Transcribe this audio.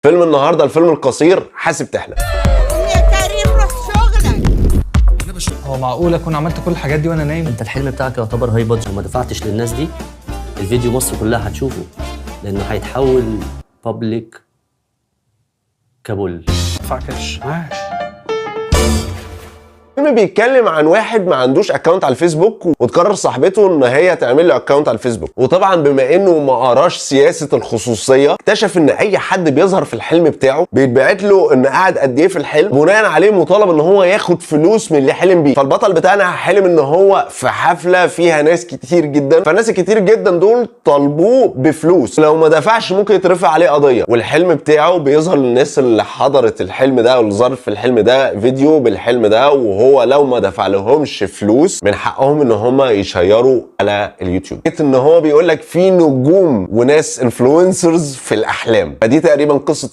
فيلم النهارده الفيلم القصير حاسب تحلم. يا كريم روح شغلك. هو معقول اكون عملت كل الحاجات دي وانا نايم؟ انت الحلم بتاعك يعتبر high budget، وما دفعتش للناس دي، الفيديو مصر كلها هتشوفه لانه هيتحول public كابول. ادفع كاش معاش. الفيلم بيتكلم عن واحد ما عندوش account على الفيسبوك، وتقرر صاحبته ان هي تعمل له account على الفيسبوك. وطبعا بما انه ما قراش سياسة الخصوصيه، اكتشف ان اي حد بيظهر في الحلم بتاعه بيتبعت له ان قعد قد ايه في الحلم، بناء عليه مطالب ان هو ياخد فلوس من اللي حلم بيه. فالبطل بتاعنا حلم ان هو في حفلة فيها ناس كتير جدا، فالناس الكتير جدا دول طالبوه بفلوس، لو ما دفعش ممكن يترفع عليه قضيه. والحلم بتاعه بيظهر للناس اللي حضرت الحلم ده واللي ظهر في الحلم ده فيديو بالحلم ده، وهو لو ما دفع لهمش فلوس من حقهم ان هم يشيروا على اليوتيوب. ان هو بيقول لك في نجوم وناس influencers في الاحلام. فدي تقريبا قصة.